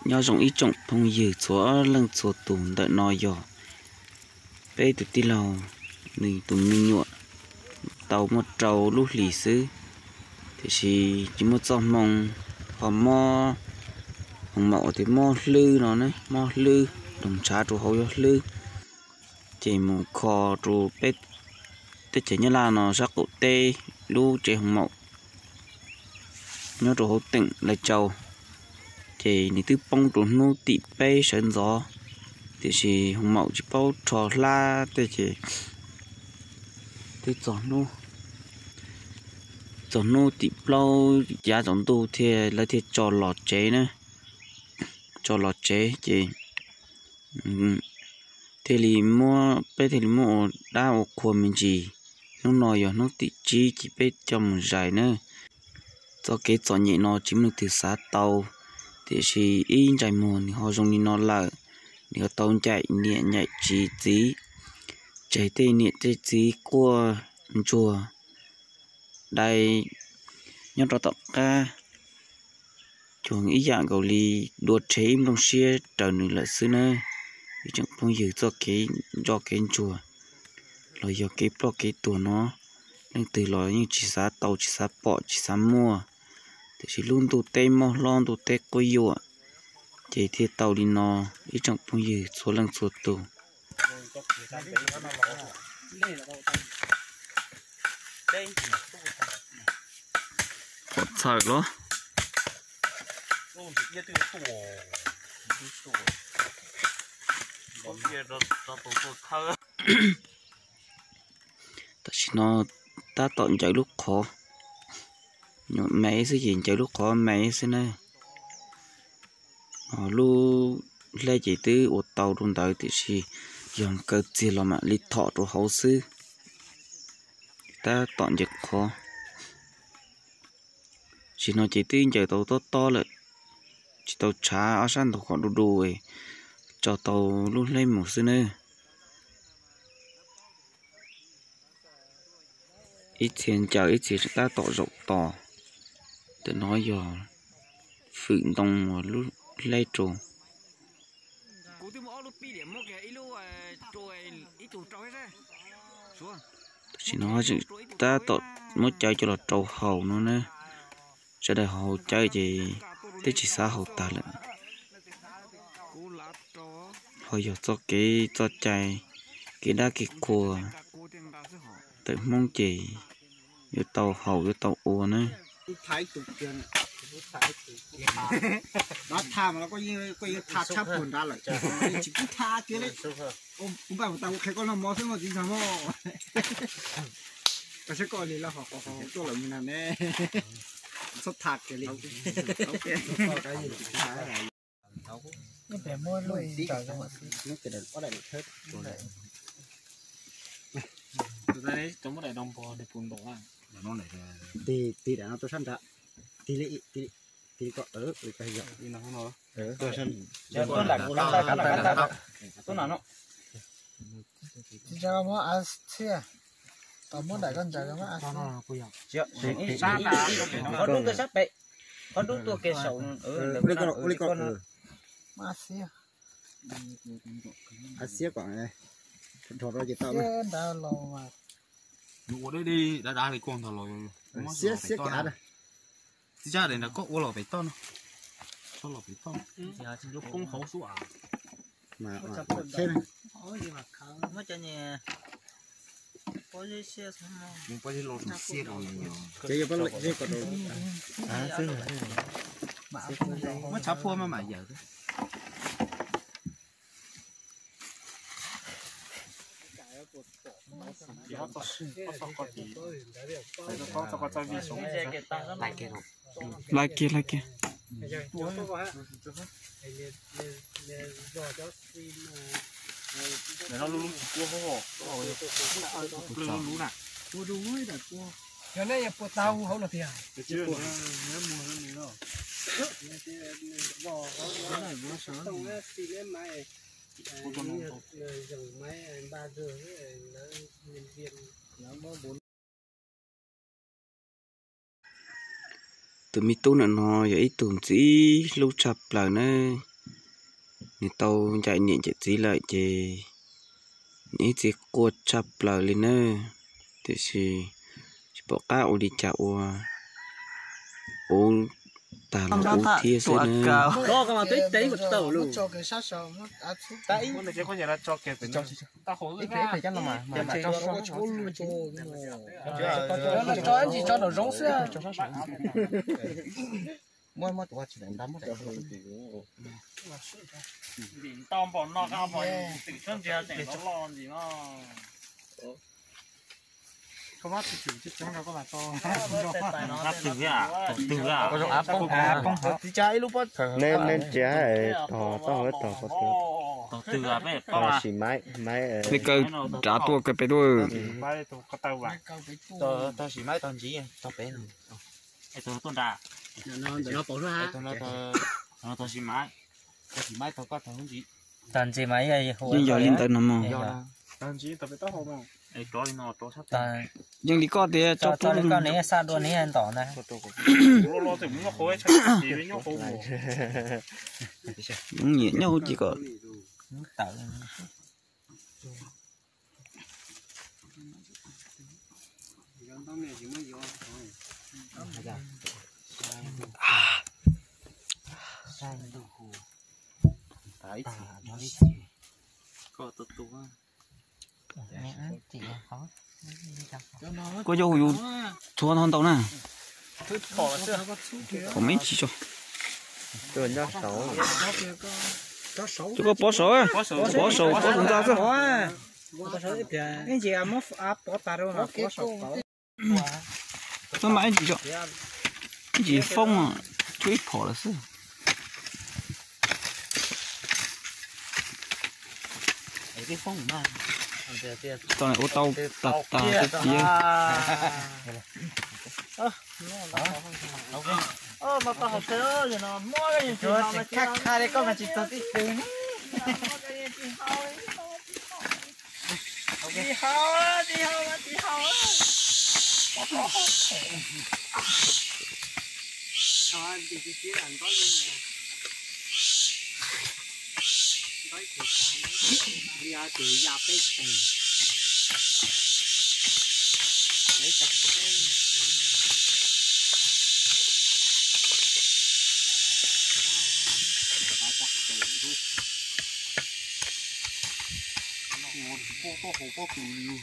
Nyob zoo ib tsoom phooj ywg txhua leej txhua tus, ntawm no yog peb tus tij laug, nws tus me nyuam tau muaj rau lub hlis xwb, tiam sis tsis muaj txoj hmoo, ho mob, hoo maum tias mob hlwb no ne, mob hlwb, doog ntshav rau hauv yuav hlwb, ces mus kho rau peb teb chaws Nyab Laj no sab qaum teb lub tsev hoo maum nyob rau hauv teem Lais Tsau, ces nws twb poob rau hnub tim peb sawv ntxov, tiam sis hoo maum tsis paub rho hlab tej ces twb txog hnub, txog hnub tim plaub yav tsaus ntuj thiaj lawv thiaj tso los tsev na, tso los tsev ces thiaj li muab, peb thiaj li muab ua dab ua qhua me ntsis. Hnub no yog hnub tim tsib ces peb coj mus zais na. Txoj kev txom nyem no tsis muaj leej twg xav tau, tiam sis ib ntsais muag nws ho zoo li no lawm, nws ho tau ncaim niam ncaim txiv, tseg tej niam tej txiv quaj ntsuag dai nyob rau tom qab, cuag ib yam nkaus li dua rhe ib nplooj siab raws nws lawm xwb na. Ib tsoom phooj ywg, txoj kev nco kev ntsuag los yog kev ploj kev tuag no, leej twg los yeej tsis xav tau, tsis xav pom, tsis xav muaj, tiam sis lub ntuj teb mob hlob ntuj teb quab yuam, ces thiaj tau li no. Ib tsoom phooj ywg txhua leej txhua tus, pom txhawm los. Tam sim no tab tom ncaws lub qhov, nyuam me xwb ces ncaws lub qhov me xwb na. Lub hleb ces twb ua tau rau ntawd tiam sis yog kaw txiag los mam li thom rau hauv xwb. Tab tom ncaws qhov. Tam sim no ces twb ncaws tau tob tob lawm, tsis tau tshav, ob sab ntug kom du du, tso tau lub hleb mus xwb nawb. Ib txhia ncaws ib txhia tab tom zaum tos. Ntawm no yog fwm ntoo uas lub hleb rau. Tam sim no tseem tab tom muab cawv coj los rau haus no na. Sawv daws haus cawv ces twb tsis xav haus tag lawm. Ho yog txoj kev txoj cai, kev dab kev qhua tawm Hmoob ces yuav tau haus yuav tau ua na. Tig daim no rau sab nrad, tig li, tig li kom, tsis muab daim koj ntsaws, muab av txhiaj, tau muab daim koj ntsaws muab av txhiaj. Qhov dub tuaj sab pem, qhov dub tuaj kev saum, muab av txhiaj. Av txhiaj kom dhos rau ces tau. Xiab xiab kav. Tsis tsa daim nram koj ua los pem toj no. Txhob los pem toj. Poob hauv xwb as. Mas muab tshav phua mas mam yawm. Lais kiag, lais kiag. Yog nej puas tau hauv los tiag? Tus me tub ntawm no yog ib tug ntxim hlub tshaj plaws nawb. nws tau ncaim niam ncaim txiv lawm ces nws ib txwm quaj tshaj plaws li nawb. Tiam sis tsis pom qab ua li cas ua, ub, tag los ub thiab xwb nawb. Nej tsiav tog tog sim maib maib, peb kaw rov tuaj kaw pem tuaj. Tog sim maib tog ntsis tog pem no. Tog ntsis mas yeej yog li ntawd no mog. Yeej li koj tias tso li koj ne, xaj dua ne ntom ntag. Nyiam nyob hauv ces kom Koj yog yus txhua no ntau na. Pom me ntsis tso. Cov koj pov saud, pov saud, pov saud ntxa xwb. Maj mam ib ntsis tso, ib ntsis foob, tshuav ib phom lawm xwb. Tau ua tau tas tas tiag. Pob hauv pob kws li.